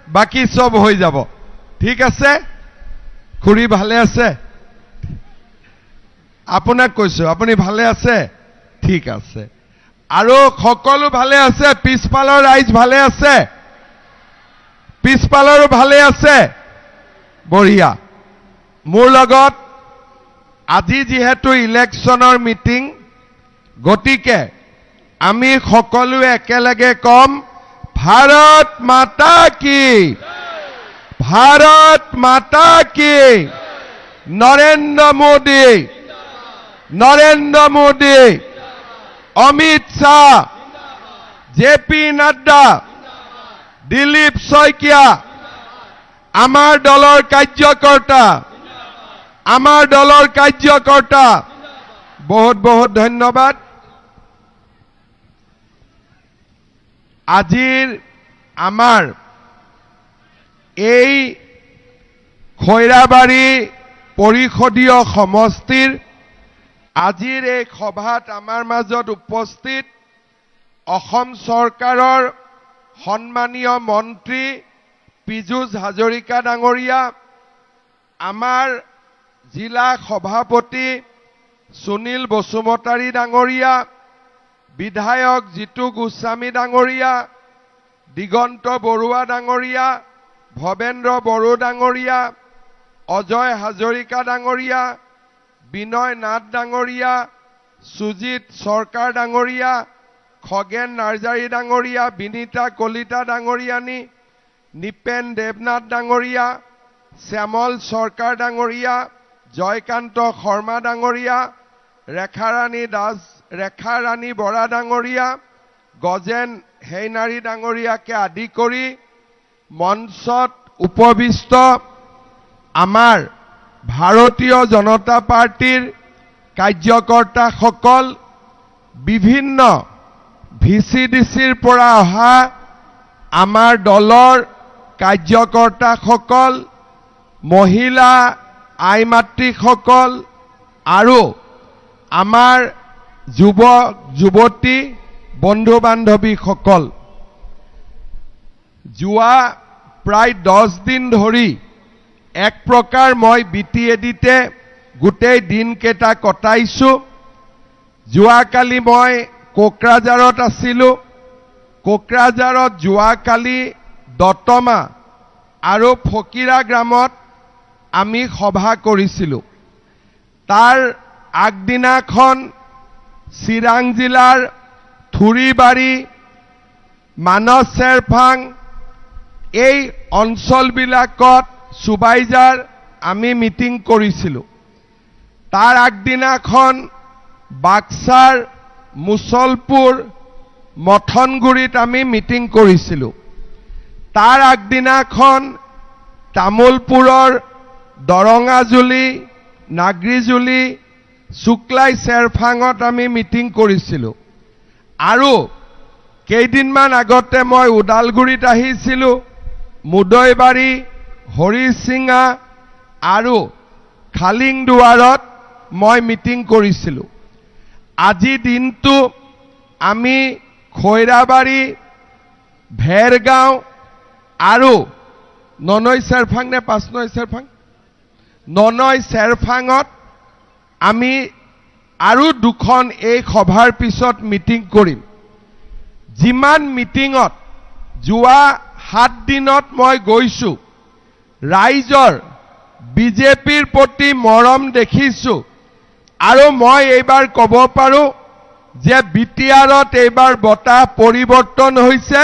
বাকী চব হৈ যাব। ঠিক আছে? খুৰী, ভালে আছে? আপোনাক কৈছো, আপুনি ভালে আছে? ঠিক আছে। আৰু সকলো ভালে আছে? পিছফালৰ ৰাইজ ভালে আছে? পিছফালৰো ভালে আছে? বঢ়িয়া। মোৰ লগত আজি যিহেতু ইলেকশ্যনৰ মিটিং, গতিকে আমি সকলোৱে একেলগে কম, ভাৰত মাতা কি, ভাৰত মাতা কি। নৰেন্দ্ৰ মোদী, নৰেন্দ্ৰ মোদী, অমিত শ্বাহ, জে পি নাড্ডা, দিলীপ শইকীয়া, আমাৰ দলৰ কাৰ্যকৰ্তা, আমাৰ দলৰ কাৰ্যকৰ্তা। বহুত বহুত ধন্যবাদ। আজিৰ আমাৰ এই খৈৰাবাৰী পৰিষদীয় সমষ্টিৰ আজিৰ এই সভাত আমাৰ মাজত উপস্থিত অসম চৰকাৰৰ সন্মানীয় মন্ত্ৰী পীযুষ হাজৰিকা ডাঙৰীয়া, আমাৰ জিলা সভাপতি সুনীল বসুমতাৰী ডাঙৰীয়া, বিধায়ক জিতু গোস্বামী ডাঙৰীয়া, দিগন্ত বৰুৱা ডাঙৰীয়া, ভৱেন্দ্ৰ বড়ো ডাঙৰীয়া, অজয় হাজৰিকা ডাঙৰীয়া, বিনয় নাথ ডাঙৰীয়া, সুজিত চৰকাৰ ডাঙৰীয়া, খগেন নাৰ্জাৰী ডাঙৰীয়া, বিনীতা কলিতা ডাঙৰীয়ানী, নিপেন দেৱনাথ ডাঙৰীয়া, শ্যামল চৰকাৰ ডাঙৰীয়া, জয়কান্ত শৰ্মা ডাঙৰীয়া, ৰেখাৰাণী দাস, ৰেখাৰাণী বৰা ডাঙৰীয়া, গজেন হেইনাৰী ডাঙৰীয়াকে আদি কৰি মঞ্চত উপবিষ্ট আমাৰ ভাৰতীয় জনতা পাৰ্টীৰ কাৰ্যকৰ্তাসকল, বিভিন্ন ভিচিডিচিৰ পৰা অহা আমাৰ দলৰ কাৰ্যকৰ্তাসকল, মহিলা আই মাতৃসকল আৰু আমাৰ যুৱক যুৱতী বন্ধু বান্ধৱীসকল, যোৱা প্ৰায় 10 দিন ধৰি এক প্ৰকাৰ মই বিটিএডিতে গোটেই দিনকেইটা কটাইছোঁ। যোৱাকালি মই কোকৰাঝাৰত আছিলোঁ। কোকৰাঝাৰত যোৱাকালি দতমা আৰু ফকিৰা গ্ৰামত আমি সভা কৰিছিলোঁ। তাৰ আগদিনাখন চিৰাং জিলাৰ থুৰিবাৰী, মানস চেৰফাং এই অঞ্চলবিলাকত, সুবাইজাৰ আমি মিটিং কৰিছিলোঁ। তাৰ আগদিনাখন বাক্সাৰ মুছলপুৰ, মথনগুৰিত আমি মিটিং কৰিছিলোঁ। তাৰ আগদিনাখন তামোলপুৰৰ দৰঙাজুলি, নাগ্ৰীজুলি, শুক্লাই চেৰফাঙত আমি মিটিং কৰিছিলোঁ। আৰু কেইদিনমান আগতে মই ওদালগুৰিত আহিছিলোঁ। মুদৈবাৰী, হৰিশিঙা আৰু খালিংদুৱাৰত মই মিটিং কৰিছিলোঁ। আজি দিনটো আমি খৈৰাবাৰী, ভেৰগাঁও আৰু ননৈ চেৰফাং নে পাঁচনৈ চেৰফাং, ননৈ চেৰফাঙত আমি আৰু দুখন এই সভাৰ পিছত মিটিং কৰিম। যিমান মিটিঙত যোৱা 7 দিনত মই গৈছোঁ, ৰাইজৰ বিজেপিৰ প্ৰতি মৰম দেখিছোঁ আৰু মই এইবাৰ ক'ব পাৰোঁ যে বিটিআৰত এইবাৰ বতাহ পৰিৱৰ্তন হৈছে।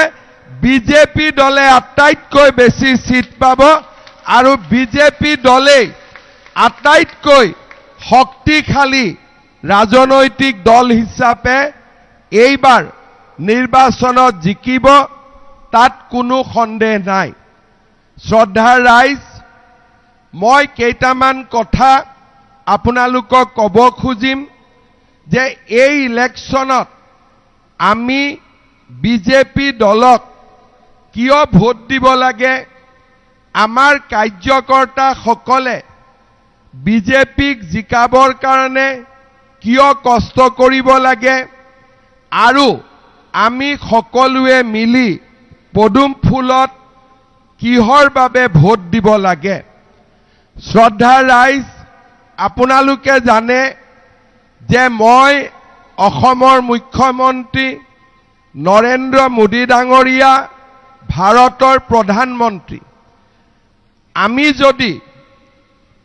বিজেপি দলে আটাইতকৈ বেছি চিট পাব আৰু বিজেপি দলেই আটাইতকৈ শক্তিশালী ৰাজনৈতিক দল হিচাপে এইবাৰ নিৰ্বাচনত জিকিব, তাত কোনো সন্দেহ নাই। শ্ৰদ্ধাৰ ৰাইজ, মই কেইটামান কথা আপোনালোকক ক'ব খুজিম যে এই ইলেকশ্যনত আমি বিজেপি দলক কিয় ভোট দিব লাগে, আমাৰ কাৰ্যকৰ্তাসকলে বিজেপিক জিকাবৰ কাৰণে কিয় কষ্ট কৰিব লাগে আৰু আমি সকলোৱে মিলি পদুম ফুলত কিহৰ বাবে ভোট দিব লাগে। শ্ৰদ্ধাৰ ৰাইজ, আপোনালোকে জানে যে মই অসমৰ মুখ্যমন্ত্ৰী, নৰেন্দ্ৰ মোদী ডাঙৰীয়া ভাৰতৰ প্ৰধানমন্ত্ৰী। আমি যদি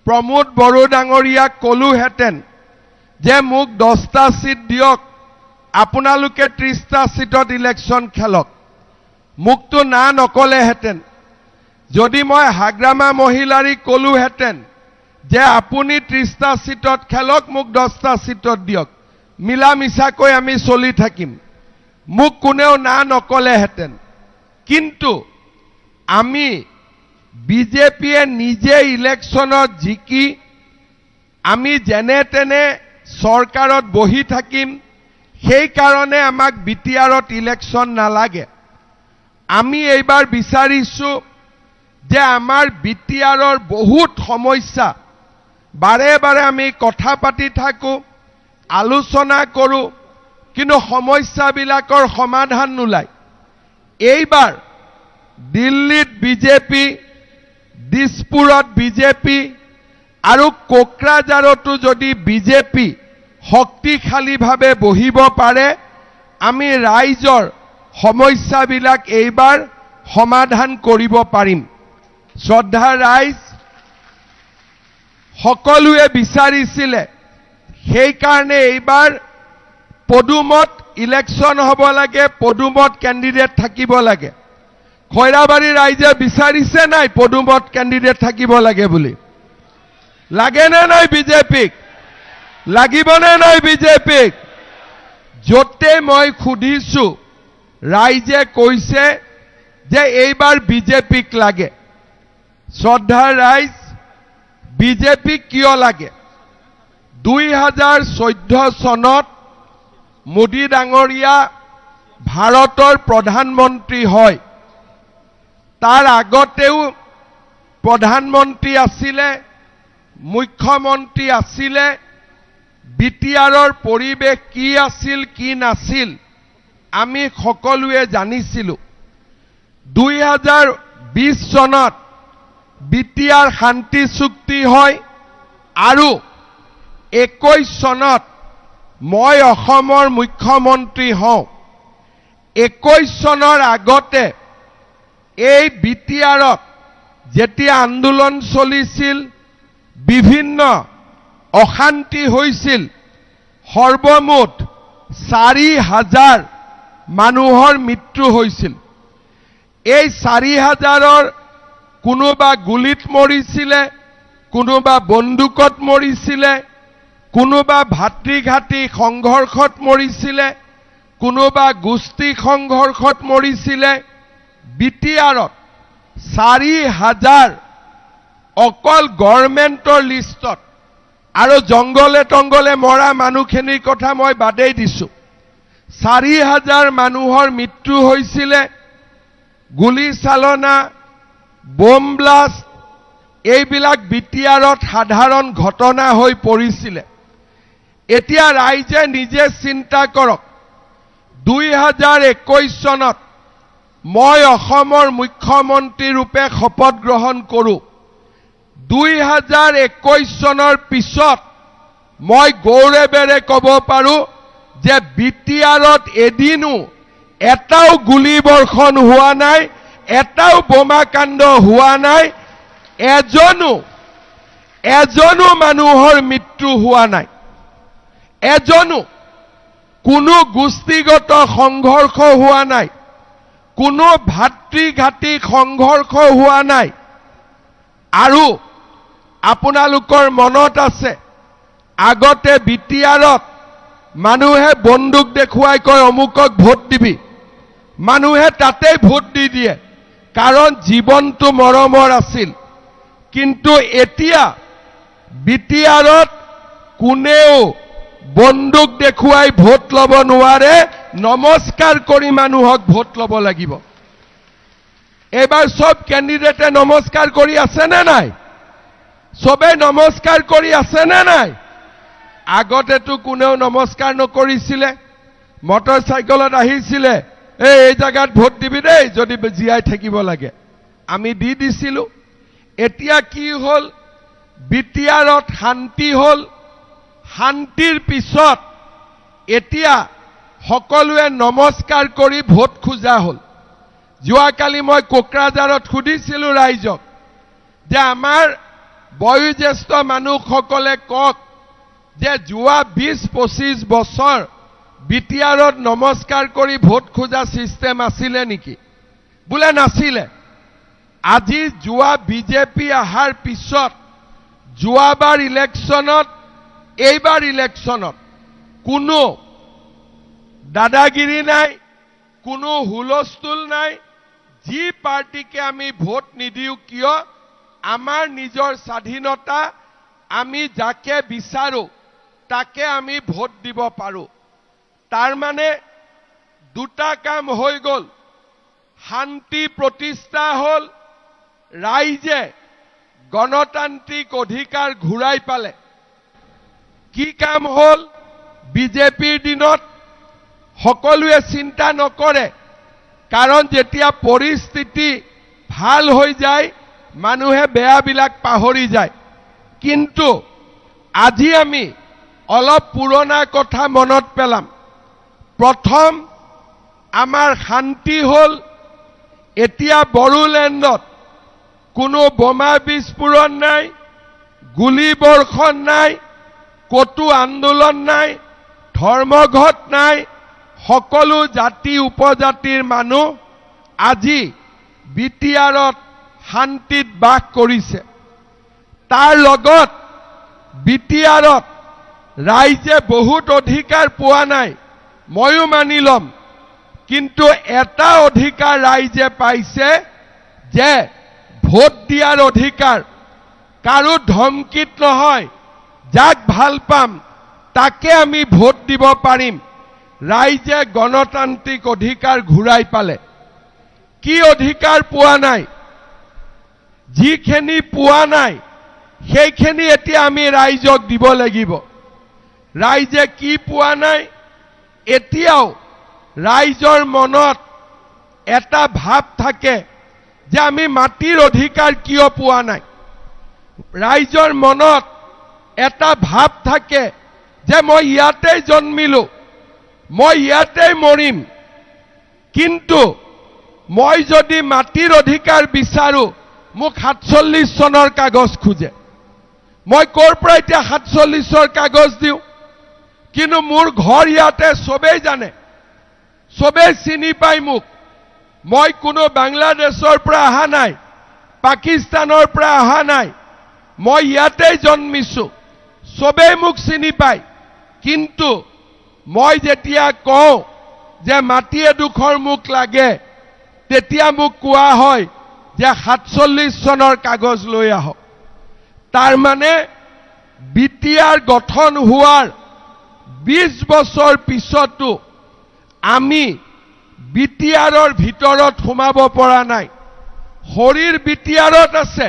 প্ৰমোদ বড়ো ডাঙৰীয়াক ক'লোহেঁতেন যে মোক 10টা চিট দিয়ক, আপোনালোকে 30টা চিটত ইলেকশ্যন খেলক, মোকতো না নকলেহেঁতেন। যদি মই হাগ্ৰামা মহিলাৰীক ক'লোহেঁতেন যে আপুনি 30টা চিটত খেলক, মোক 10টা চিটত দিয়ক, মিলা মিছাকৈ আমি চলি থাকিম, মোক কোনেও না নকলেহেঁতেন। কিন্তু আমি বিজেপিয়ে নিজে ইলেকশ্যনত জিকি আমি যেনে তেনে চৰকাৰত বহি থাকিম, সেইকাৰণে আমাক বিটিআৰত ইলেকশ্যন নালাগে। আমি এইবাৰ বিচাৰিছোঁ যে আমাৰ বিটিআৰৰ বহুত সমস্যা, বাৰে বাৰে আমি কথা পাতি থাকোঁ, আলোচনা কৰোঁ, কিন্তু সমস্যাবিলাকৰ সমাধান নোলায়। এইবাৰ দিল্লীত বিজেপি, দিছপুৰত বিজেপি আৰু কোকৰাঝাৰতো যদি বিজেপি শক্তিশালীভাৱে বহিব পাৰে, আমি ৰাইজৰ সমস্যাবিলাক এইবাৰ সমাধান কৰিব পাৰিম। শ্ৰদ্ধাৰ ৰাইজ, সকলোৱে বিচাৰিছিলে, সেইকাৰণে এইবাৰ পদুমত ইলেকশ্যন হ'ব লাগে, পদুমত কেণ্ডিডেট থাকিব লাগে। খৈৰাবাৰী ৰাইজে বিচাৰিছে নাই পদুমত কেণ্ডিডেট থাকিব লাগে বুলি? লাগেনে নাই বিজেপিক? লাগিবনে নাই বিজেপিক? য'তে মই সুধিছো, ৰাইজে কৈছে যে এইবাৰ বিজেপিক লাগে। শ্ৰদ্ধাৰ ৰাইজ, বিজেপিক কিয় লাগে? 2014 চনত মোদী ডাঙৰীয়া ভাৰতৰ প্ৰধানমন্ত্ৰী হয়। তাৰ আগতেও প্ৰধানমন্ত্ৰী আছিলে, মুখ্যমন্ত্ৰী আছিলে। বিটিআৰৰ পৰিৱেশ কি আছিল, কি নাছিল, আমি সকলোৱে জানিছিলোঁ। 2020 চনত বিটিআৰ শান্তি চুক্তি হয় আৰু 21 চনত মই অসমৰ মুখ্যমন্ত্ৰী হওঁ। 21 চনৰ আগতে এই বিটিআৰত যেতিয়া আন্দোলন চলিছিল, বিভিন্ন অশান্তি হৈছিল, সৰ্বমুঠ 4000 মানুহৰ মৃত্যু হৈছিল। এই 4000ৰ কোনোবা গুলীত মৰিছিলে, কোনোবা বন্দুকত মৰিছিলে, কোনোবা ভাতৃঘাতী সংঘৰ্ষত মৰিছিলে, কোনোবা গোষ্ঠী সংঘৰ্ষত মৰিছিলে। বিটিআৰত 4000 অকল গভৰ্ণমেণ্টৰ লিষ্টত, আৰু জংঘলে টংঘলে মৰা মানুহখিনিৰ কথা মই বাদেই দিছোঁ, 4000 মানুহৰ মৃত্যু হৈছিলে। গুলী চালনা, বোম ব্লাষ্ট, এইবিলাক বিটিআৰত সাধাৰণ ঘটনা হৈ পৰিছিলে। এতিয়া ৰাইজে নিজে চিন্তা কৰক, 2021 চনত মই অসমৰ মুখ্যমন্ত্ৰী ৰূপে শপত গ্ৰহণ কৰোঁ। 2021 চনৰ পিছত মই গৌৰৱেৰে ক'ব পাৰোঁ যে বিটিআৰত এদিনো এটাও গুলীবৰ্ষণ হোৱা নাই, এটাও বোমাকাণ্ড হোৱা নাই, এজনো এজনো মানুহৰ মৃত্যু হোৱা নাই, এজনো কোনো গোষ্ঠীগত সংঘৰ্ষ হোৱা নাই, কোনো ভাতৃঘাতী সংঘৰ্ষ হোৱা নাই। আৰু আপোনালোকৰ মনত আছে, আগতে বিটিআৰত মানুহে বন্দুক দেখুৱাই কয়, অমুকক ভোট দিবি। মানুহে তাতেই ভোট দি দিয়ে, কাৰণ জীৱনটো মৰমৰ আছিল। কিন্তু এতিয়া বিটিআৰত কোনেও বন্দুক দেখুৱাই ভোট ল'ব নোৱাৰে, নমস্কাৰ কৰি মানুহক ভোট ল'ব লাগিব। এইবাৰ চব কেণ্ডিডেটে নমস্কাৰ কৰি আছেনে নাই? চবে নমস্কাৰ কৰি আছেনে নাই? আগতেতো কোনেও নমস্কাৰ নকৰিছিলে। মটৰ চাইকেলত আহিছিলে, এই জেগাত ভোট দিবি দেই, যদি জীয়াই থাকিব লাগে। আমি দি দিছিলোঁ। এতিয়া কি হ'ল? বিটিআৰত শান্তি হ'ল। শান্তিৰ পিছত এতিয়া সকলোৱে নমস্কাৰ কৰি ভোট খোজা হ'ল। যোৱাকালি মই কোকৰাঝাৰত সুধিছিলোঁ ৰাইজক যে আমাৰ বয়োজ্যেষ্ঠ মানুহসকলে কওক যে যোৱা 20-25 বছৰ বিটিআৰত নমস্কাৰ কৰি ভোট খোজা ছিষ্টেম আছিলে নেকি? বোলে নাছিলে। আজি যোৱা বিজেপি অহাৰ পিছত যোৱাবাৰ ইলেকশ্যনত, এইবাৰ ইলেকশ্যনত কোনো দাদাগিৰি নাই, কোনো হুলস্থুল নাই। যি পাৰ্টিকে আমি ভোট নিদিওঁ কিয়, আমাৰ নিজৰ স্বাধীনতা, আমি যাকে বিচাৰো তাকে আমি ভোট দিব পাৰোঁ। তাৰমানে দুটা কাম হৈ গ'ল। শান্তি প্ৰতিষ্ঠা হ'ল, ৰাইজে গণতান্ত্ৰিক অধিকাৰ ঘূৰাই পালে। কি কাম হ'ল? বিজেপিৰ দিনত সকলোৱে চিন্তা নকৰে, কাৰণ যেতিয়া পৰিস্থিতি ভাল হৈ যায়, মানুহে বেয়াবিলাক পাহৰি যায়। কিন্তু আজি আমি অলপ পুৰণা কথা মনত পেলাম। প্ৰথম আমাৰ শান্তি হ'ল। এতিয়া বড়োলেণ্ডত কোনো বোমা বিস্ফোৰণ নাই, গুলী বৰ্ষণ নাই, ক'তো আন্দোলন নাই, ধৰ্মঘট নাই। সকলো জাতি উপজাতিৰ মানুহ আজি বিটিআৰত শান্তিত বাস কৰিছে। তাৰ লগত বিটিআৰত ৰাইজে বহুত অধিকাৰ পোৱা নাই, ময়ো মানি ল'ম। কিন্তু এটা অধিকাৰ ৰাইজে পাইছে যে ভোট দিয়াৰ অধিকাৰ। কাৰো ধমকিত নহয়, যাক ভাল পাম তাকে আমি ভোট দিব পাৰিম। ৰাইজে গণতান্ত্ৰিক অধিকাৰ ঘূৰাই পালে। কি অধিকাৰ পোৱা নাই? যিখিনি পোৱা নাই, সেইখিনি এতিয়া আমি ৰাইজক দিব লাগিব। ৰাইজে কি পোৱা নাই? এতিয়াও ৰাইজৰ মনত এটা ভাৱ থাকে যে আমি মাটিৰ অধিকাৰ কিয় পোৱা নাই। ৰাইজৰ মনত এটা ভাৱ থাকে যে মই ইয়াতেই জন্মিলো, মই ইয়াতেই মৰিম, কিন্তু মই যদি মাটিৰ অধিকাৰ বিচাৰো, মোক 47 চনৰ কাগজ খোজে। মই ক'ৰ পৰা এতিয়া 47ৰ কাগজ দিওঁ? কিন্তু মোৰ ঘৰ ইয়াতে, চবেই জানে, চবেই চিনি পায় মোক। মই কোনো বাংলাদেশৰ পৰা অহা নাই, পাকিস্তানৰ পৰা অহা নাই, মই ইয়াতেই জন্মিছো, চবেই মোক চিনি পায়। কিন্তু মই যেতিয়া কওঁ যে মাটি এডোখৰ মোক লাগে, তেতিয়া মোক কোৱা হয় যে 47 চনৰ কাগজ লৈ আহক। তাৰমানে বিটিআৰ গঠন হোৱাৰ 20 বছৰ পিছতো আমি বিটিআৰৰ ভিতৰত সোমাব পৰা নাই। শৰীৰ বিটিআৰত আছে,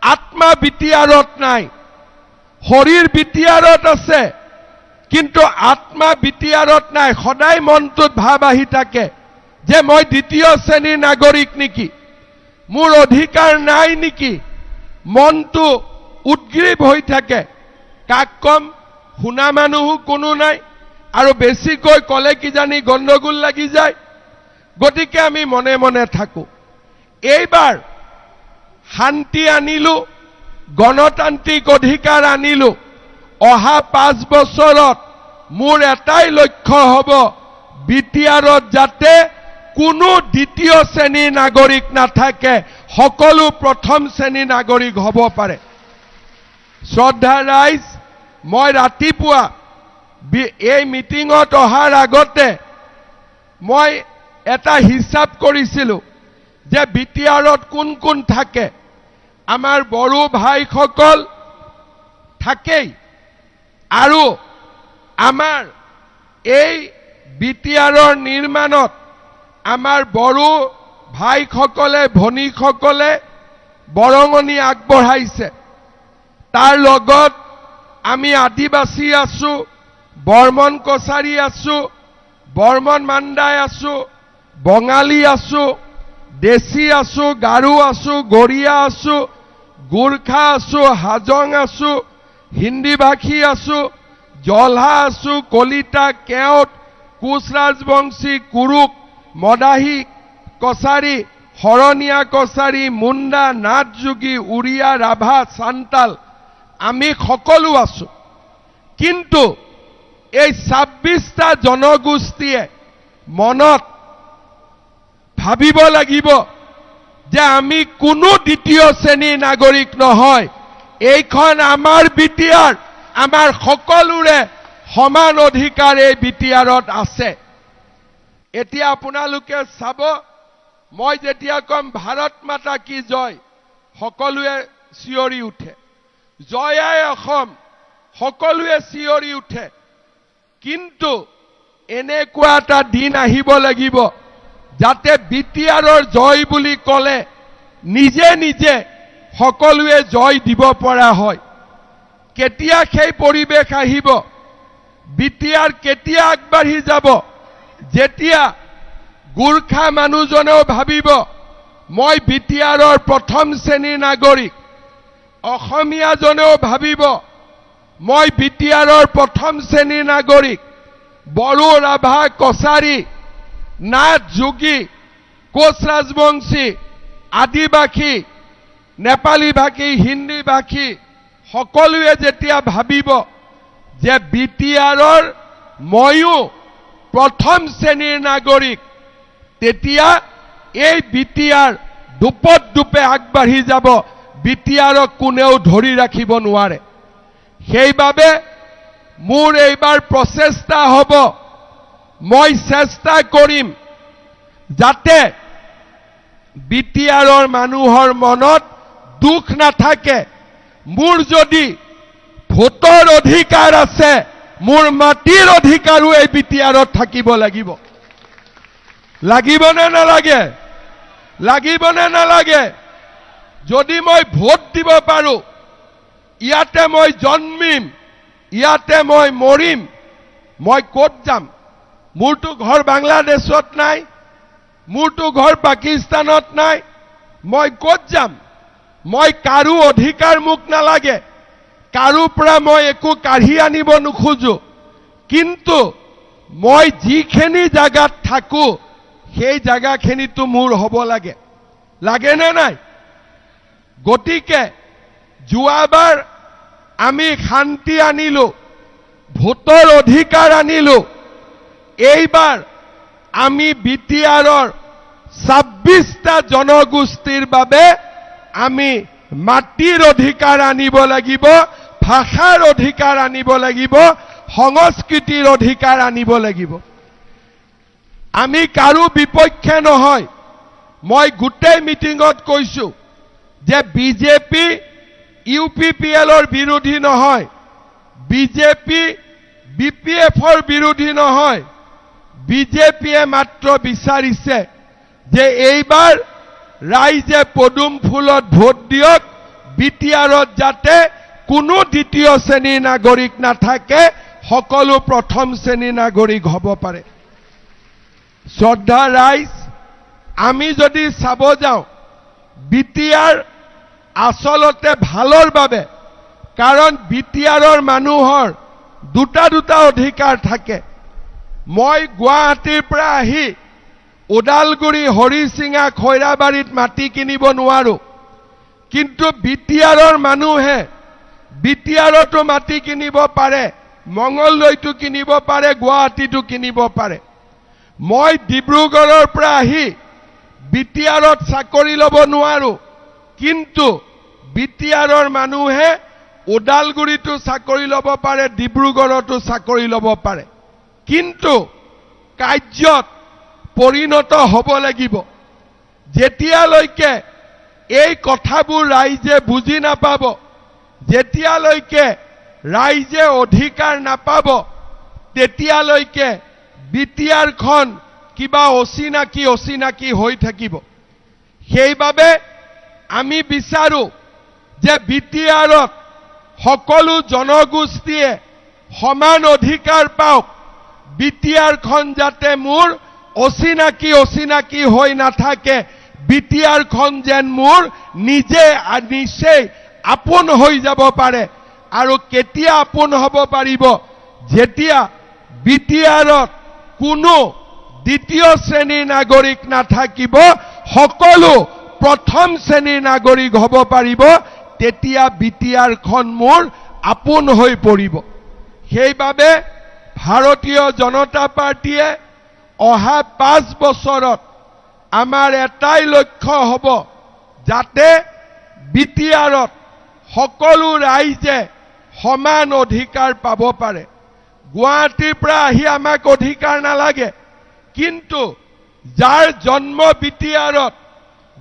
আত্মা বিটিআৰত নাই। শৰীৰ বিটিআৰত আছে, কিন্তু আত্মা বিটিআৰত নাই। সদায় মনটোত ভাৱ আহি থাকে যে মই দ্বিতীয় শ্ৰেণীৰ নাগৰিক নেকি? মোৰ অধিকাৰ নাই নেকি? মনটো উদ্গ্ৰীৱ হৈ থাকে। কাক কম? শুনা মানুহো কোনো নাই আৰু বেছিকৈ ক'লে কিজানি গণ্ডগোল লাগি যায়। গতিকে আমি মনে মনে থাকো। এইবাৰ শান্তি আনিলো, গণতান্ত্ৰিক অধিকাৰ আনিলো। অহা 5 বছৰত মোৰ এটাই লক্ষ্য হ'ব, বিটিআৰত যাতে কোনো দ্বিতীয় শ্ৰেণীৰ নাগৰিক নাথাকে, সকলো প্ৰথম শ্ৰেণীৰ নাগৰিক হ'ব পাৰে। শ্ৰদ্ধা ৰাইজ, মই ৰাতিপুৱা এই মিটিঙত অহাৰ আগতে মই এটা হিচাপ কৰিছিলোঁ যে বিটিআৰত কোন কোন থাকে। আমাৰ বড়ো ভাইসকল থাকেই আৰু আমাৰ এই বিটিআৰৰ নিৰ্মাণত আমাৰ বড়ো ভাইসকলে, ভনীসকলে বৰঙণি আগবঢ়াইছে। তাৰ লগত আমি আদিবাসী আছো, বৰ্মন কছাৰী আছো, বৰ্মন মান্দাই আছো, বঙালী আছো, দেশী আছো, গাৰো আছো, গৰীয়া আছো, গোৰ্খা আছো, হাজং আছো, হিন্দী ভাষী আছো, জলহা আছো, কলিতা, কেওট, কোচ ৰাজবংশী, কুৰুক, মদাহী, কছাৰী, শৰণীয়া কছাৰী, মুণ্ডা, নাথ যোগী, উৰিয়া, ৰাভা, চান্তাল, আমি সকলো আছো। কিন্তু এই 26টা জনগোষ্ঠীয়ে মনত ভাবিব লাগিব যে আমি কোনো দ্বিতীয় শ্ৰেণীৰ নাগৰিক নহয়। এইখন আমাৰ বিটিআৰ, আমাৰ সকলোৰে সমান অধিকাৰ এই বিটিআৰত আছে। এতিয়া আপোনালোকে চাব, মই যেতিয়া ক'ম "ভাৰত মাতা কি জয়", সকলোৱে চিঞৰি উঠে। "জয় আই অসম", সকলোৱে চিঞৰি উঠে। কিন্তু এনেকুৱা এটা দিন আহিব লাগিব যাতে বিটিআৰৰ জয় বুলি ক'লে নিজে নিজে সকলোৱে জয় দিব পৰা হয়। কেতিয়া সেই পৰিৱেশ আহিব? বিটিআৰ কেতিয়া আগবাঢ়ি যাব? যেতিয়া গোৰ্খা মানুহজনেও ভাবিব, মই বিটিআৰৰ প্ৰথম শ্ৰেণীৰ নাগৰিক, অসমীয়াজনেও ভাবিব, মই বিটিআৰৰ প্ৰথম শ্ৰেণীৰ নাগৰিক, বড়ো, ৰাভা, কছাৰী, নাথ যোগী, কোচ ৰাজবংশী, আদিবাসী, নেপালী ভাষী, হিন্দী ভাষী সকলোৱে যেতিয়া ভাবিব যে বিটিআৰৰ ময়ো প্ৰথম শ্ৰেণীৰ নাগৰিক, তেতিয়া এই বিটিআৰ দোপত দোপে আগবাঢ়ি যাব। বিটিআৰক কোনেও ধৰি ৰাখিব নোৱাৰে। সেইবাবে মোৰ এইবাৰ প্ৰচেষ্টা হ'ব, মই চেষ্টা কৰিম যাতে বিটিআৰৰ মানুহৰ মনত দুখ নাথাকে। মোৰ যদি ভোটৰ অধিকাৰ আছে, মোৰ মাটিৰ অধিকাৰো এই বিটিআৰত থাকিব লাগিব। লাগিবনে নালাগে? লাগিবনে নালাগে? যদি মই ভোট দিব পাৰোঁ, ইয়াতে মই জন্মিম, ইয়াতে মই মৰিম, মই ক'ত যাম? মোৰতো ঘৰ বাংলাদেশত নাই, মোৰতো ঘৰ পাকিস্তানত নাই, মই ক'ত যাম? মই কাৰো অধিকাৰ মোক নালাগে, কাৰো পৰা মই একো কাঢ়ি আনিব নোখোজো, কিন্তু মই যিখিনি জাগাত থাকো, সেই জাগাখিনিতো মোৰ হ'ব লাগে। লাগেনে নাই? গতিকে যোৱাবাৰ আমি শান্তি আনিলো, ভোটৰ অধিকাৰ আনিলো। এইবাৰ আমি বিটিআৰৰ 26টা জনগোষ্ঠীৰ বাবে আমি মাটিৰ অধিকাৰ আনিব লাগিব, ভাষাৰ অধিকাৰ আনিব লাগিব, সংস্কৃতিৰ অধিকাৰ আনিব লাগিব। আমি কাৰো বিপক্ষে নহয়। মই গোটেই মিটিঙত কৈছো যে বিজেপি ইউপিপিএলৰ বিৰোধী নহয়, বিজেপি বিপিএফৰ বিৰোধী নহয়। বিজেপিয়ে মাত্ৰ বিচাৰিছে যে এইবাৰ ৰাইজে পদুম ফুলত ভোট দিয়ক, বিটিআৰত যাতে কোনো দ্বিতীয় শ্ৰেণীৰ নাগৰিক নাথাকে, সকলো প্ৰথম শ্ৰেণীৰ নাগৰিক হ'ব পাৰে। শ্ৰদ্ধা ৰাইজ, আমি যদি চাব যাওঁ, বিটিআৰ আচলতে ভালৰ বাবে, কাৰণ বিটিআৰৰ মানুহৰ দুটা দুটা অধিকাৰ থাকে। মই গুৱাহাটীৰ পৰা আহি ওদালগুৰি, হৰিশিঙা, খৈৰাবাৰীত মাটি কিনিব নোৱাৰো, কিন্তু বিটিআৰৰ মানুহে বিটিআৰতো মাটি কিনিব পাৰে, মঙলদৈতো কিনিব পাৰে, গুৱাহাটীতো কিনিব পাৰে। মই ডিব্ৰুগড়ৰ পৰা আহি বিটিআৰত চাকৰি ল'ব নোৱাৰো, কিন্তু বিটিআৰৰ মানুহে ওদালগুৰিতো চাকৰি ল'ব পাৰে, ডিব্ৰুগড়তো চাকৰি ল'ব পাৰে। কিন্তু কাৰ্যত পৰিণত হ'ব লাগিব। যেতিয়ালৈকে এই কথাবোৰ ৰাইজে বুজি নাপাব, যেতিয়ালৈকে ৰাইজে অধিকাৰ নাপাব, তেতিয়ালৈকে বিটিআৰখন কিবা অচিনাকি অচিনাকি হৈ থাকিব। সেইবাবে আমি বিচাৰো যে বিটিআৰত সকলো জনগোষ্ঠীয়ে সমান অধিকাৰ পাওক, বিটিআৰখন যাতে মোৰ অচিনাকি অচিনাকি হৈ নাথাকে। বি টি আৰখন যেন মোৰ নিজে নিচেই আপোন হৈ যাব পাৰে। আৰু কেতিয়া আপোন হ'ব পাৰিব? যেতিয়া বি টি আৰত কোনো দ্বিতীয় শ্ৰেণীৰ নাগৰিক নাথাকিব, সকলো প্ৰথম শ্ৰেণীৰ নাগৰিক হ'ব পাৰিব, তেতিয়া বি টি আৰখন মোৰ আপোন হৈ পৰিব। সেইবাবে ভাৰতীয় জনতা পাৰ্টীয়ে অহা 5 বছৰত আমাৰ এটাই লক্ষ্য হ'ব, যাতে বি টি আৰত সকলো ৰাইজে সমান অধিকাৰ পাব পাৰে। গুৱাহাটীৰ পৰা আহি আমাক অধিকাৰ নালাগে, কিন্তু যাৰ জন্ম বি টি আৰত,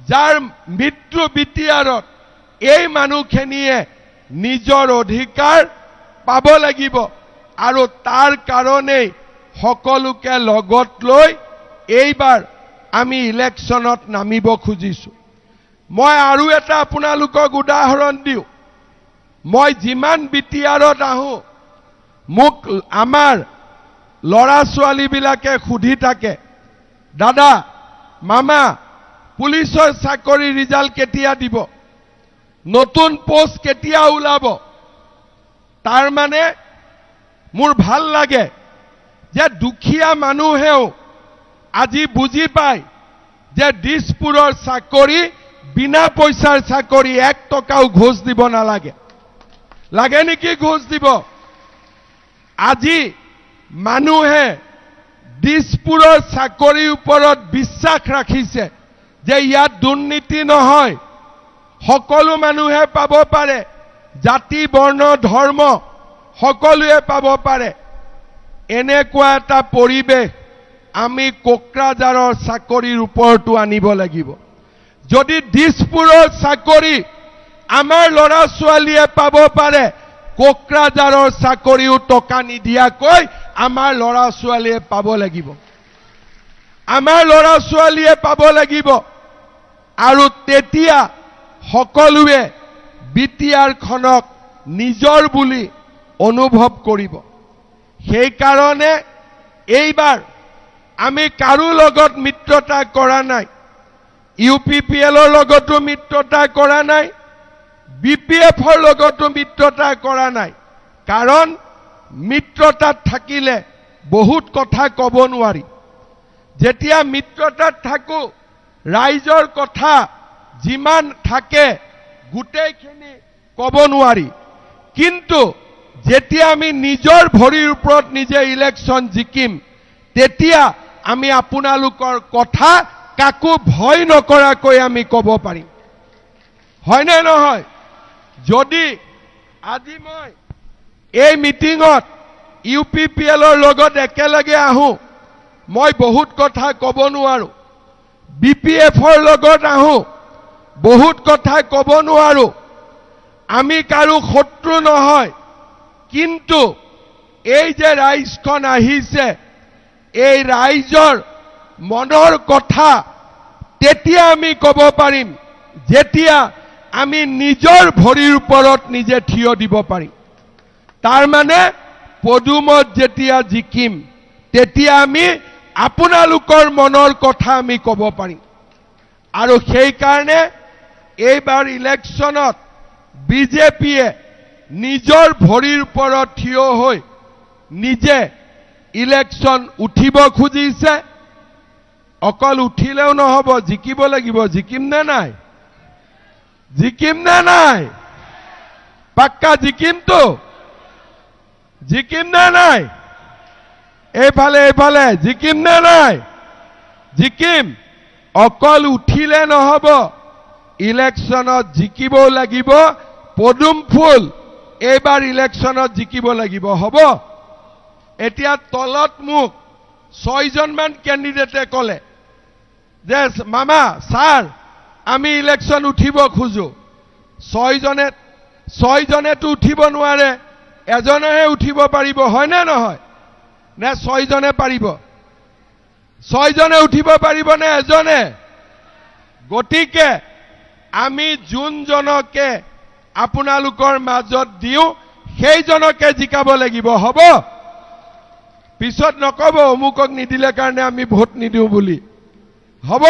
যাৰ মৃত্যু বি টি আৰত, এই মানুহখিনিয়ে নিজৰ অধিকাৰ পাব লাগিব। আৰু তাৰ কাৰণেই সকলোকে লগত লৈ এইবাৰ আমি ইলেকশ্যনত নামিব খুজিছোঁ। মই আৰু এটা আপোনালোকক উদাহৰণ দিওঁ। মই যিমান বি টি আৰত আহোঁ, মোক আমাৰ ল'ৰা ছোৱালীবিলাকে সুধি থাকে, "দাদা, মামা, পুলিচৰ চাকৰি ৰিজাল্ট কেতিয়া দিব? নতুন পোষ্ট কেতিয়া ওলাব?" তাৰমানে মোৰ ভাল লাগে যে দুখীয়া মানুহেও আজি বুজি পায় যে দিছপুৰৰ চাকৰি বিনা পইচাৰ চাকৰি, এক টকাও ঘোচ দিব নালাগে। লাগে নেকি ঘোচ দিব? আজি মানুহে দিছপুৰৰ চাকৰিৰ ওপৰত বিশ্বাস ৰাখিছে যে ইয়াত দুৰ্নীতি নহয়, সকলো মানুহে পাব পাৰে, জাতি, বৰ্ণ, ধৰ্ম সকলোৱে পাব পাৰে। এনেকুৱা এটা পৰিৱেশ আমি কোকৰাঝাৰৰ চাকৰিৰ ওপৰতো আনিব লাগিব। যদি দিছপুৰৰ চাকৰি আমাৰ ল'ৰা ছোৱালীয়ে পাব পাৰে, কোকৰাঝাৰৰ চাকৰিও টকা নিদিয়াকৈ আমাৰ ল'ৰা ছোৱালীয়ে পাব লাগিব। আমাৰ ল'ৰা ছোৱালীয়ে পাব লাগিব। আৰু তেতিয়া সকলোৱে বি টি আৰখনক নিজৰ বুলি অনুভৱ কৰিব। সেইকাৰণে এইবাৰ আমি কাৰো লগত মিত্ৰতা কৰা নাই। ইউ পি পি এলৰ লগতো মিত্ৰতা কৰা নাই, বি পি এফৰ লগতো মিত্ৰতা কৰা নাই। কাৰণ মিত্ৰতাত থাকিলে বহুত কথা ক'ব নোৱাৰি। যেতিয়া মিত্ৰতাত থাকো, ৰাইজৰ কথা যিমান থাকে গোটেইখিনি ক'ব নোৱাৰি। কিন্তু যেতিয়া আমি নিজৰ ভৰিৰ ওপৰত নিজে ইলেকশ্যন জিকিম, তেতিয়া আমি আপোনালোকৰ কথা কাকো ভয় নকৰাকৈ আমি ক'ব পাৰিম, হয়নে নহয়? যদি আজি মই এই মিটিঙত ইউ পি পি এলৰ লগত একেলগে আহোঁ, মই বহুত কথা ক'ব নোৱাৰোঁ। বি পি এফৰ লগত আহোঁ, বহুত কথা ক'ব নোৱাৰোঁ। আমি কাৰো শত্ৰু নহয়, কিন্তু এই যে ৰাইজখন আহিছে, এই ৰাইজৰ মনৰ কথা তেতিয়া আমি ক'ব পাৰিম যেতিয়া আমি নিজৰ ভৰিৰ ওপৰত নিজে থিয় দিব পাৰিম। তাৰমানে পদুমত যেতিয়া জিকিম, তেতিয়া আমি আপোনালোকৰ মনৰ কথা আমি ক'ব পাৰিম। আৰু সেইকাৰণে এইবাৰ ইলেকশ্যনত বিজেপিয়ে নিজৰ ভৰিৰ ওপৰত থিয় হৈ নিজে ইলেকশ্যন উঠিব খুজিছে। অকল উঠিলেও নহ'ব, জিকিব লাগিব। জিকিম নে নাই? জিকিম নে নাই? পাক্কা জিকিমতো? জিকিম নে নাই? এইফালে, এইফালে, জিকিম নে নাই? জিকিম। অকল উঠিলে নহ'ব, ইলেকশ্যনত জিকিবও লাগিব। পদুম ফুল এইবাৰ ইলেকশ্যনত জিকিব লাগিব, হ'ব? এতিয়া তলত মোক ছয়জনমান কেণ্ডিডেটে ক'লে যে মামা, ছাৰ, আমি ইলেকশ্যন উঠিব খোজো। ছয়জনে ছয়জনেতো উঠিব নোৱাৰে, এজনেহে উঠিব পাৰিব, হয়নে নহয়? নে ছয়জনে পাৰিব? ছয়জনে উঠিব পাৰিবনে এজনে? গতিকে আমি যোনজনকে আপোনালোকৰ মাজত দিওঁ, সেইজনকে জিকাব লাগিব, হ'ব? পিছত নক'ব অমুকক নিদিলে কাৰণে আমি ভোট নিদিওঁ বুলি, হ'ব?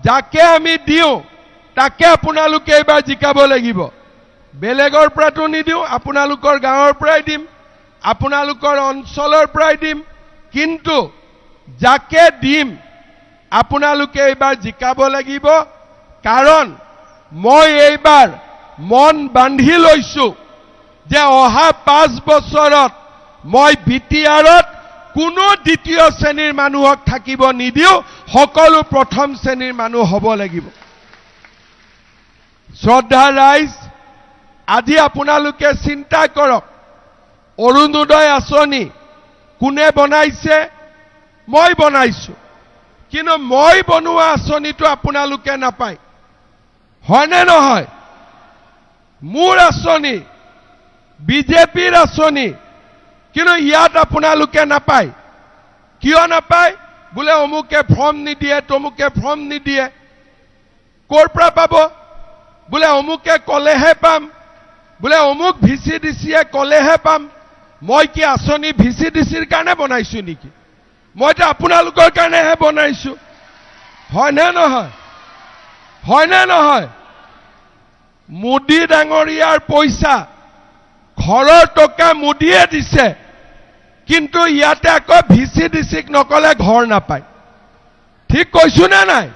যাকে আমি দিওঁ তাকে আপোনালোকে এইবাৰ জিকাব লাগিব। বেলেগৰ পৰাতো নিদিওঁ, আপোনালোকৰ গাঁৱৰ পৰাই দিম, আপোনালোকৰ অঞ্চলৰ পৰাই দিম, কিন্তু যাকে দিম আপোনালোকে এইবাৰ জিকাব লাগিব। কাৰণ মই এইবাৰ মন বান্ধি লৈছো যে অহা 5 বছৰত মই বি টি আৰত কোনো দ্বিতীয় শ্ৰেণীৰ মানুহক থাকিব নিদিওঁ, সকলো প্ৰথম শ্ৰেণীৰ মানুহ হ'ব লাগিব। শ্ৰদ্ধা ৰাইজ, আজি আপোনালোকে চিন্তা কৰক, অৰুণোদয় আঁচনি কোনে বনাইছে? মই বনাইছো, কিন্তু মই বনোৱা আঁচনিটো আপোনালোকে নাপায়, হয়নে নহয়? মোৰ আঁচনি বিজেপিৰ আঁচনি, কিন্তু ইয়াত আপোনালোকে নাপায়। কিয় নাপায়? বোলে অমুকে ফৰ্ম নিদিয়ে, তমুকে ফৰ্ম নিদিয়ে। ক'ৰ পৰা পাব? বোলে অমুকে ক'লেহে পাম, বোলে অমুক ভি চি ডি চিয়ে ক'লেহে পাম। মই কি আঁচনি ভি চি ডি চিৰ কাৰণে বনাইছো নেকি? মইতো আপোনালোকৰ কাৰণেহে বনাইছো, হয়নে নহয়? হয়নে নহয়? মোদী ডাঙৰীয়াৰ পইচা, ঘৰৰ টকা মোদীয়ে দিছে, কিন্তু ইয়াতে আকৌ ভি চি ডি চিক নকলে ঘৰ নাপায়। ঠিক কৈছো নে নাই?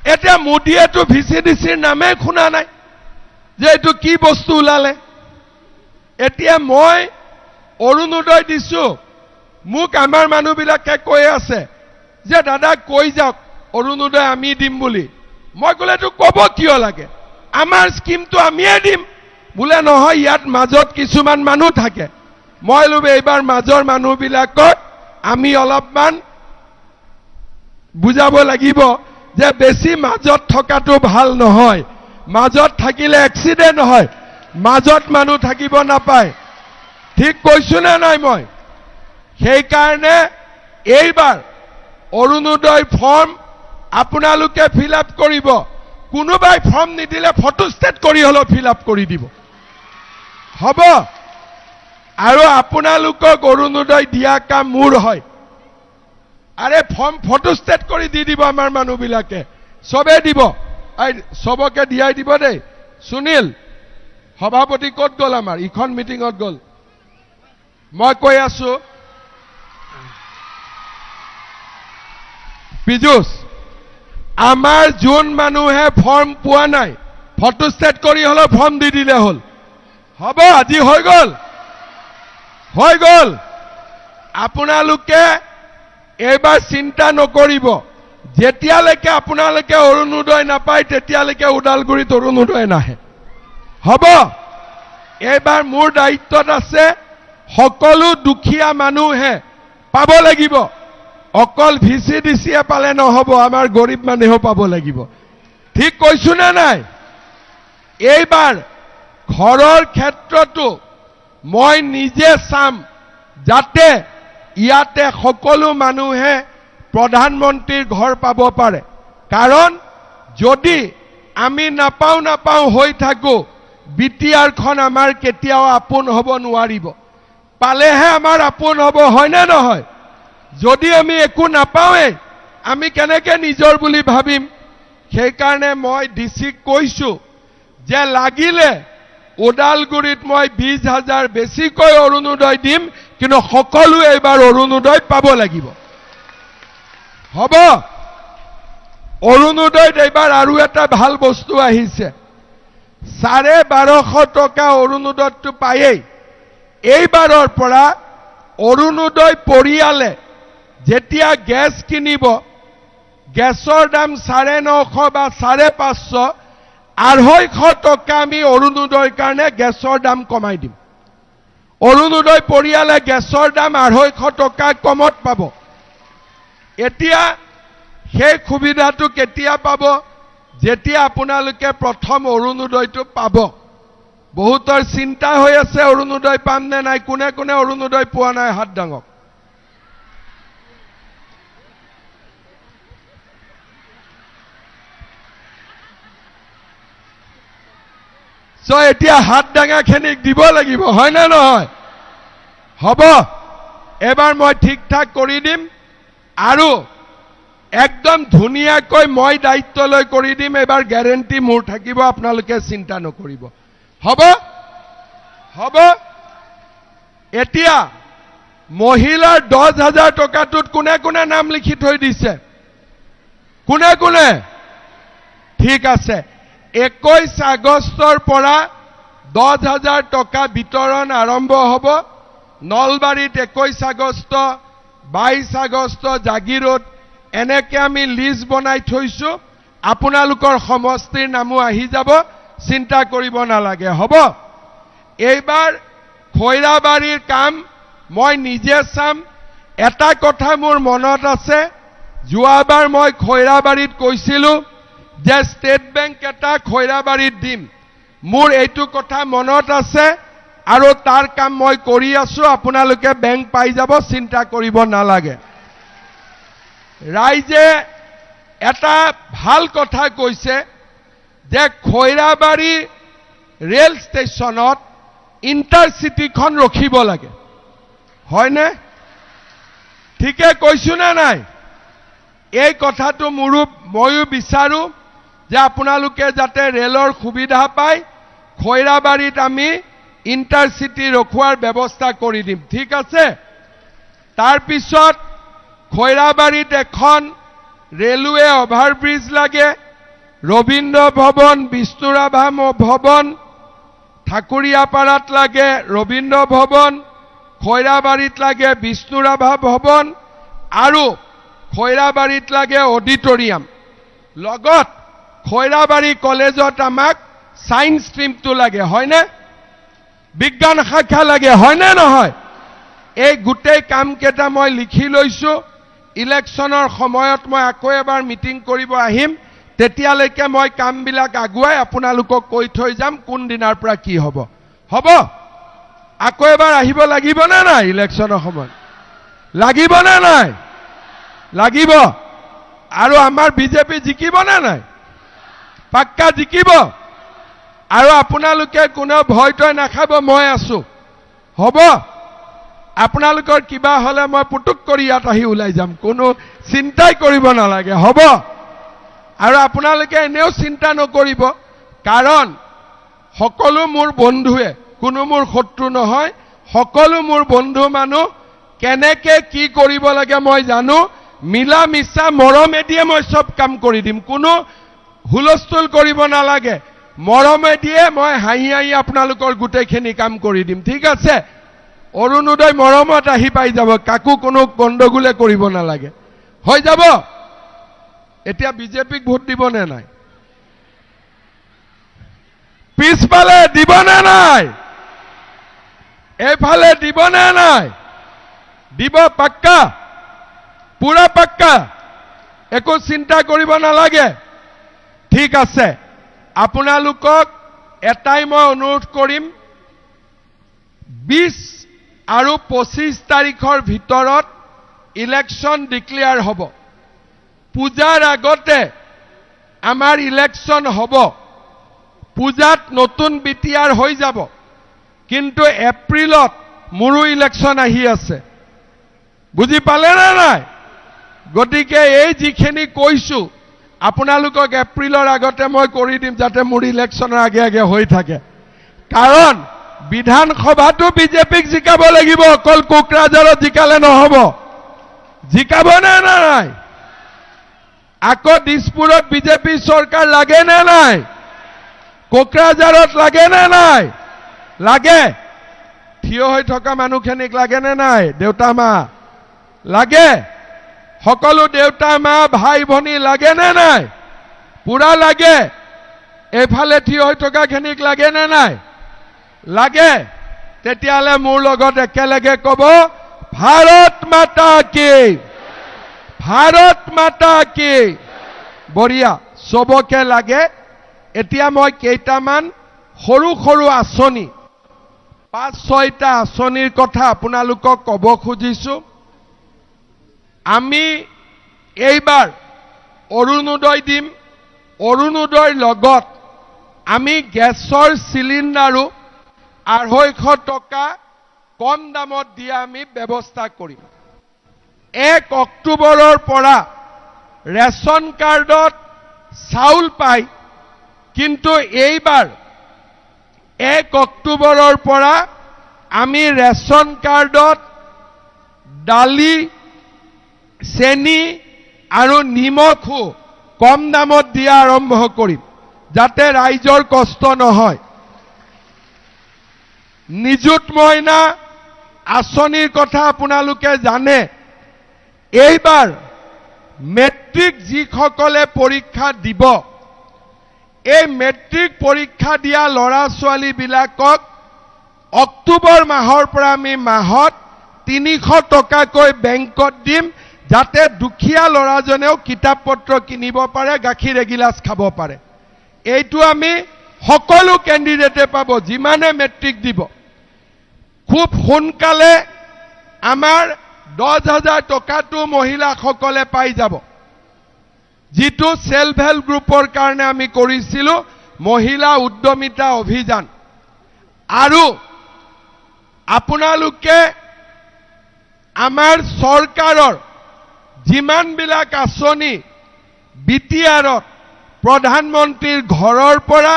এতিয়া মোদীয়েতো ভি চি ডি চিৰ নামেই শুনা নাই যে এইটো কি বস্তু ওলালে। এতিয়া মই অৰুণোদয় দিছো, মোক আমাৰ মানুহবিলাকে কৈ আছে যে দাদা কৈ যাওক অৰুণোদয় আমি দিম বুলি। মই ক'লে এইটো ক'ব কিয় লাগে, আমাৰ স্কীমটো আমিয়ে দিম। বোলে নহয়, ইয়াত মাজত কিছুমান মানুহ থাকে। মই বোলো এইবাৰ মাজৰ মানুহবিলাকক আমি অলপমান বুজাব লাগিব যে বেছি মাজত থকাটো ভাল নহয়, মাজত থাকিলে এক্সিডেণ্ট হয়, মাজত মানুহ থাকিব নাপায়। ঠিক কৈছো নে নাই মই? সেইকাৰণে এইবাৰ অৰুণোদয় ফৰ্ম আপোনালোকে ফিল আপ কৰিব, কোনোবাই ফৰ্ম নিদিলে ফটোষ্টেট কৰি হ'লেও ফিল আপ কৰি দিব, হ'ব? আৰু আপোনালোকক অৰুণোদয় দিয়া কাম মোৰ হয়। আৰে ফৰ্ম ফটোষ্টেট কৰি দি দিব আমাৰ মানুহবিলাকে, চবে দিব, এই চবকে দিয়াই দিব দেই। সুনীল সভাপতি ক'ত গ'ল? আমাৰ ইখন মিটিঙত গ'ল। মই কৈ আছো, পীযুষ, আমাৰ যোন মানুহে ফৰ্ম পোৱা নাই ফটোষ্টেট কৰি হ'লেও ফৰ্ম দি দিলে হ'ল, হ'ব? আজি হৈ গ'ল, হৈ গ'ল। আপোনালোকে এইবাৰ চিন্তা নকৰিব, যেতিয়ালৈকে আপোনালোকে অৰুণোদয় নাপায় তেতিয়ালৈকে ওদালগুৰিত অৰুণোদয় নাহে, হ'ব? এইবাৰ মোৰ দায়িত্বত আছে, সকলো দুখীয়া মানুহে পাব লাগিব। অকল ভি চি ডি চিয়ে পালে নহ'ব, আমাৰ গৰীব মানুহেও পাব লাগিব। ঠিক কৈছো নে নাই? এইবাৰ ঘৰৰ ক্ষেত্ৰতো মই নিজে চাম যাতে ইয়াতে সকলো মানুহে প্ৰধানমন্ত্ৰীৰ ঘৰ পাব পাৰে। কাৰণ যদি আমি নাপাওঁ নাপাওঁ হৈ থাকো, বি টি আৰখন আমাৰ কেতিয়াও আপোন হ'ব নোৱাৰিব। পালেহে আমাৰ আপোন হ'ব, হয়নে নহয়? যদি আমি একো নাপাওঁৱেই, আমি কেনেকে নিজৰ বুলি ভাবিম? সেইকাৰণে মই ডি চিক কৈছো যে লাগিলে ওদালগুৰিত মই 20,000 বেছিকৈ অৰুণোদয় দিম, কিন্তু সকলোৱে এইবাৰ অৰুণোদয় পাব লাগিব, হ'ব? অৰুণোদয়ত এইবাৰ আৰু এটা ভাল বস্তু আহিছে, 125 টকা অৰুণোদয়টো পায়েই। এইবাৰৰ পৰা অৰুণোদয় পৰিয়ালে যেতিয়া গেছ কিনিব, গেছৰ দাম 950 বা 550, 250 টকা আমি অৰুণোদয়ৰ কাৰণে গেছৰ দাম কমাই দিম। অৰুণোদয় পৰিয়ালে গেছৰ দাম 250 টকা কমত পাব। এতিয়া সেই সুবিধাটো কেতিয়া পাব? যেতিয়া আপোনালোকে প্ৰথম অৰুণোদয়টো পাব। বহুতৰ চিন্তা হৈ আছে অৰুণোদয় পাম নে নাই। কোনে কোনে অৰুণোদয় পোৱা নাই হাত ডাঙক। চ' এতিয়া হাত ডাঙাখিনিক দিব লাগিব, হয় নে নহয়? হ'ব, এবাৰ মই ঠিক ঠাক কৰি দিম। আৰু একদম ধুনীয়াকৈ মই দায়িত্ব লৈ কৰি দিম। এইবাৰ গেৰেণ্টি মোৰ থাকিব, আপোনালোকে চিন্তা নকৰিব। হ'ব হ'ব। এতিয়া মহিলাৰ 10,000 টকাটোত কোনে কোনে নাম লিখি থৈ দিছে? কোনে কোনে? ঠিক আছে। 21 আগষ্টৰ পৰা 10,000 টকা বিতৰণ আৰম্ভ হ'ব। নলবাৰীত 21 আগষ্ট, 22 আগষ্ট জাগিৰোড, এনেকে আমি লিষ্ট বনাই থৈছো। আপোনালোকৰ সমষ্টিৰ নামো আহি যাব, চিন্তা কৰিব নালাগে। হ'ব। এইবাৰ খৈৰাবাৰীৰ কাম মই নিজে চাম। এটা কথা মোৰ মনত আছে, যোৱাবাৰ মই খৈৰাবাৰীত কৈছিলো যে ষ্টেট বেংক এটা খৈৰাবাৰীত দিম। মোৰ এইটো কথা মনত আছে আৰু তাৰ কাম মই কৰি আছো। আপোনালোকে বেংক পাই যাব, চিন্তা কৰিব নালাগে। ৰাইজে এটা ভাল কথা কৈছে যে খৈৰাবাৰী ৰেল ষ্টেচনত ইণ্টাৰচিটিখন ৰখিব লাগে, হয়নে? ঠিকে কৈছো নে নাই? এই কথাটো ময়ো বিচাৰো যে আপোনালোকে যাতে ৰেলৰ সুবিধা পায়। খৈৰাবাৰীত আমি ইণ্টাৰচিটি ৰখোৱাৰ ব্যৱস্থা কৰি দিম, ঠিক আছে? তাৰপিছত খৈৰাবাৰীত এখন ৰেলৱে অভাৰব্ৰিজ লাগে। ৰবীন্দ্ৰ ভৱন, বিষ্ণুৰাভা ভৱন, ঠাকুৰীয়াপাৰাত লাগে ৰবীন্দ্ৰ ভৱন, খৈৰাবাৰীত লাগে বিষ্ণুৰাভা ভৱন আৰু খৈৰাবাৰীত লাগে অডিটৰিয়াম। লগত খৈৰাবাৰী কলেজত আমাক ছায়েন্স ষ্ট্ৰীমটো লাগে, হয়নে? বিজ্ঞান শাখা লাগে, হয়নে নহয়? এই গোটেই কামকেইটা মই লিখি লৈছো। ইলেকশ্যনৰ সময়ত মই আকৌ এবাৰ মিটিং কৰিব আহিম। তেতিয়ালৈকে মই কামবিলাক আগুৱাই আপোনালোকক কৈ থৈ যাম কোন দিনাৰ পৰা কি হ'ব। হ'ব? আকৌ এবাৰ আহিব লাগিবনে নাই? ইলেকশ্যনৰ সময়ত লাগিবনে নাই? লাগিব। আৰু আমাৰ বিজেপি জিকিবনে নাই? পাক্কা জিকিব। আৰু আপোনালোকে কোনেও ভয় তয় নাখাব, মই আছো। হ'ব? আপোনালোকৰ কিবা হ'লে মই পুতুক কৰি ইয়াত আহি ওলাই যাম, কোনো চিন্তাই কৰিব নালাগে। হ'ব? আৰু আপোনালোকে এনেও চিন্তা নকৰিব, কাৰণ সকলো মোৰ বন্ধুৱে, কোনো মোৰ শত্ৰু নহয়, সকলো মোৰ বন্ধু মানুহ। কেনেকে কি কৰিব লাগে মই জানো। মিলা মিছা মৰমেদিয়ে মই চব কাম কৰি দিম, কোনো হুলস্থুল কৰিব নালাগে। মৰমেদিয়ে মই হাঁহি হাঁহি আপোনালোকৰ গোটেইখিনি কাম কৰি দিম, ঠিক আছে? অৰুণোদয় মৰমত আহি পাই যাব, কাকো কোনো গণ্ডগোলে কৰিব নালাগে, হৈ যাব। এতিয়া বিজেপিক ভোট দিবনে নাই? পিছফালে দিবনে নাই? এইফালে দিবনে নাই? দিব পাক্কা, পুৰা পাক্কা, একো চিন্তা কৰিব নালাগে। ঠিক আছে। আপোনালোকক এটাই মই অনুৰোধ কৰিম, 20 আৰু 25 তাৰিখৰ ভিতৰত ইলেকশ্যন ডিক্লেয়াৰ হ'ব। পূজাৰ আগতে আমাৰ ইলেকশ্যন হ'ব। পূজাত নতুন বিটিআৰ হৈ যাব, কিন্তু এপ্ৰিলত মোৰো ইলেকশ্যন আহি আছে, বুজি পালে নে নাই? গতিকে এই যিখিনি কৈছো আপোনালোকক, এপ্ৰিলৰ আগতে মই কৰি দিম, যাতে মোৰ ইলেকশ্যনৰ আগে আগে হৈ থাকে। কাৰণ বিধানসভাতো বিজেপিক জিকাব লাগিব, অকল কোকৰাঝাৰত জিকালে নহ'ব। জিকাব নে নাই? আকৌ দিছপুৰত বিজেপি চৰকাৰ লাগে নে নাই? কোকৰাঝাৰত লাগে নে নাই? লাগে। থিয় হৈ থকা মানুহখিনিক লাগে নে নাই? দেউতা মা লাগে? সকলো দেউতা মা ভাই ভনী লাগে নে নাই? পুৰা লাগে। এইফালে থিয় হৈ থকাখিনিক লাগে নে নাই? লাগে। তেতিয়াহ'লে মোৰ লগত একেলগে ক'ব, ভাৰত মাতা কি, ভাৰত মাতা কি। বঢ়িয়া, চবকে লাগে। এতিয়া মই কেইটামান সৰু সৰু আঁচনি, পাঁচ ছয়টা আঁচনিৰ কথা আপোনালোকক ক'ব খুজিছো। আমি এইবাৰ অৰুণোদয় দিম। অৰুণোদয়ৰ লগত আমি গেছৰ চিলিণ্ডাৰো 250 টকা কম দামত দিয়া আমি ব্যৱস্থা কৰিম। 1 অক্টোবৰৰ পৰা ৰেচন কাৰ্ডত চাউল পায়, কিন্তু এইবাৰ 1 অক্টোবৰৰ পৰা আমি ৰেচন কাৰ্ডত দালি, চেনি আৰু নিমখো কম দামত দিয়া আৰম্ভ কৰিম, যাতে ৰাইজৰ কষ্ট নহয়। নিযুত মইনা আঁচনিৰ কথা আপোনালোকে জানে। এইবাৰ মেট্ৰিক যিসকলে পৰীক্ষা দিব, এই মেট্ৰিক পৰীক্ষা দিয়া ল'ৰা ছোৱালীবিলাকক অক্টোবৰ মাহৰ পৰা আমি মাহত 300 টকাকৈ বেংকত দিম, যাতে দুখীয়া ল'ৰাজনেও কিতাপ পত্ৰ কিনিব পাৰে, গাখীৰ এগিলাচ খাব পাৰে। এইটো আমি সকলো কেণ্ডিডেটে পাব, যিমানে মেট্ৰিক দিব। খুব সোনকালে আমাৰ 10,000 টকাটো মহিলাসকলে পাই যাব, যিটো চেল্ফ হেল্প গ্ৰুপৰ কাৰণে আমি কৰিছিলোঁ, মহিলা উদ্যমিতা অভিযান। আৰু আপোনালোকে আমাৰ চৰকাৰৰ যিমানবিলাক আঁচনি বিটিআৰত প্ৰধানমন্ত্ৰীৰ ঘৰৰ পৰা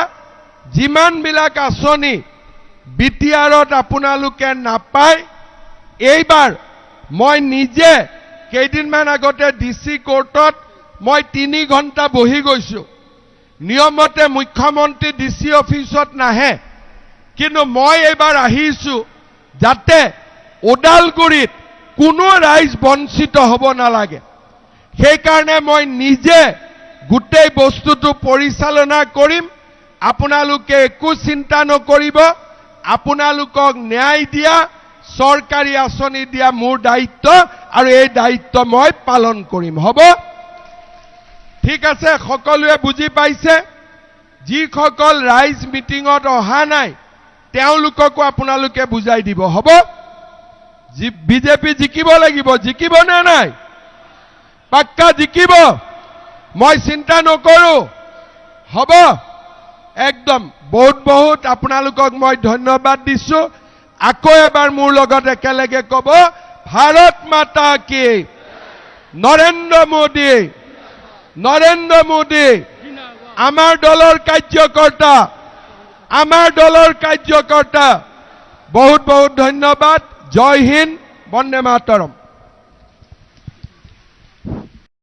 যিমানবিলাক আঁচনি বিটিআৰত আপোনালোকে নাপায়, এইবাৰ মই নিজে কেইদিনমান আগতে ডি চি কোৰ্টত মই 3 ঘণ্টা বহি গৈছোঁ। নিয়মতে মুখ্যমন্ত্ৰী ডি চি অফিচত নাহে, কিন্তু মই এইবাৰ আহিছোঁ যাতে ওদালগুৰিত কোনো ৰাইজ বঞ্চিত হ'ব নালাগে। সেইকাৰণে মই নিজে গোটেই বস্তুটো পৰিচালনা কৰিম। আপোনালোকে একো চিন্তা নকৰিব। আপোনালোকক ন্যায় দিয়া, চৰকাৰী আঁচনি দিয়া মোৰ দায়িত্ব আৰু এই দায়িত্ব মই পালন কৰিম। হ'ব, ঠিক আছে? সকলোৱে বুজি পাইছে? যিসকল ৰাইজ মিটিঙত অহা নাই, তেওঁলোককো আপোনালোকে বুজাই দিব। হ'ব? বিজেপি জিকিব লাগিব। জিকিব নে নাই? পাক্কা জিকিব, মই চিন্তা নকৰো। হ'ব, একদম। বহুত বহুত আপোনালোকক মই ধন্যবাদ দিছো। আকৌ এবাৰ মোৰ লগত একেলগে ক'ব, ভাৰত মাতা কি! নৰেন্দ্ৰ মোদী, নৰেন্দ্ৰ মোদী! আমাৰ দলৰ কাৰ্যকৰ্তা, আমাৰ দলৰ কাৰ্যকৰ্তা। বহুত বহুত ধন্যবাদ। জয় হিন্দ, বন্দে মাতৰম।